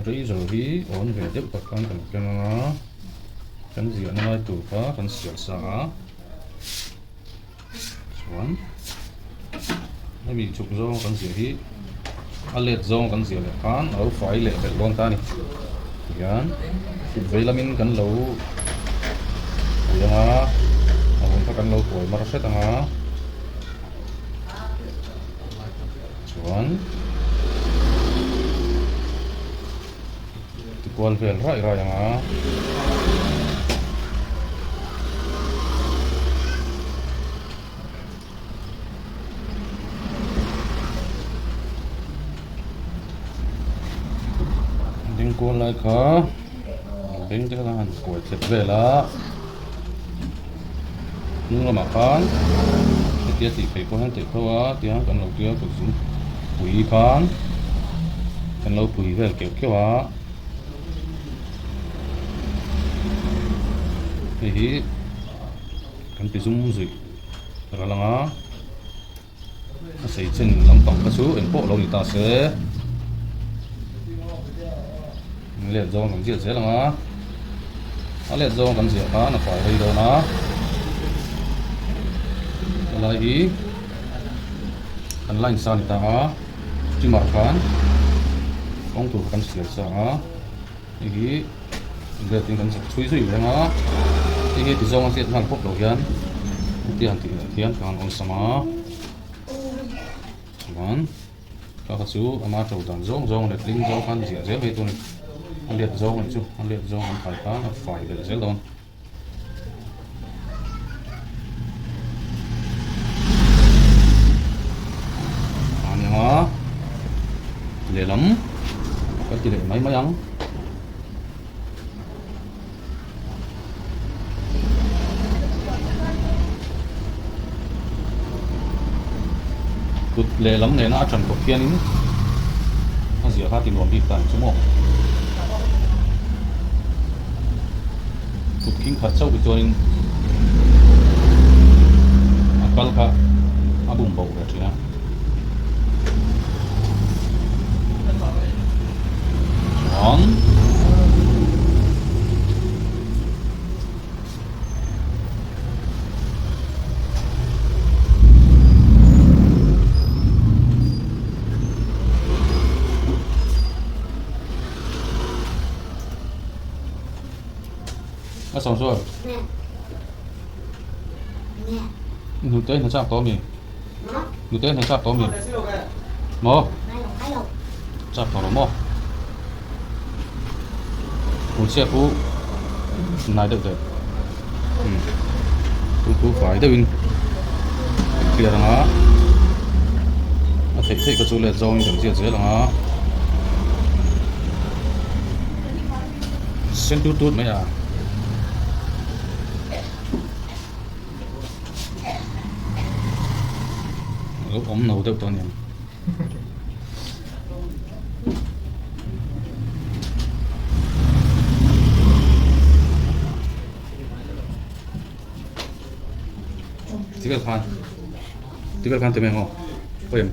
Razor hi awn ve deuh tak khan kan keng ang a, kan ziahna lai tur kha kan sial sa a, chuan hemi chhuk zawng kan ziah hi a let zawng kan ziah leh khan a lo fai leh belh dawn ta a ni tihian kut vei lamin kan lo pui ang a, a hmun kha kan lo kuai mar hret ang a. Chuan tikual vel raih raih ang a. Ding kual lai kha beng te kha han kuai thlep vel a. Hnung lamah khan hetia tih theih pawh hian theih tho a tiang kan lo tia kut zum pui khan kan lo pui vel keuh keuh a hei hi kan ti zum zuih ral ang a a sei chin lampang kha chu engpawh lo ni ta se let zawng kan ziah zel ang a a let zawng kan ziah khan a fai rei dawn a helai hi kan line sa ni ta a trimmer khan kawng tur kha kan siam sa a hei hi let in kan zak chhui zui reng a hei hi ti zawng a hriat nghal pawp loh hian hetiang han tih leh hian ka han awlsam a chuan Kha kha chu ama to dan zawng zawng leh tling zawng khan ziah zel mai tur a ni. A let zawng anih chu, a let zawng an khai khan a fai belh zel dawn. A ni ang a, lehlam kan ti leh mai mai ang. Kut lehlam nena a ṭan kawp hianin a ziah kha a ti nuam bik ta ang chu maw. Kut khing khat chauh hi chuanin a kal kha a bum boh ve ṭhin a. Chuan A sawm chuan Nute hna chak tawh mi Nute hna chak tawh mi Maw Chak tawh lo maw Hmeichhia chu nai deuh teh Chu chu fai deuhin kan clear ang a A theih theih kha chu let zawngin kan ziat zel ang a Sen tut tut mai a. Lo awm no deuh tawh a niang. Ti vel khan ti vel khan ti mai ang aw pawi em.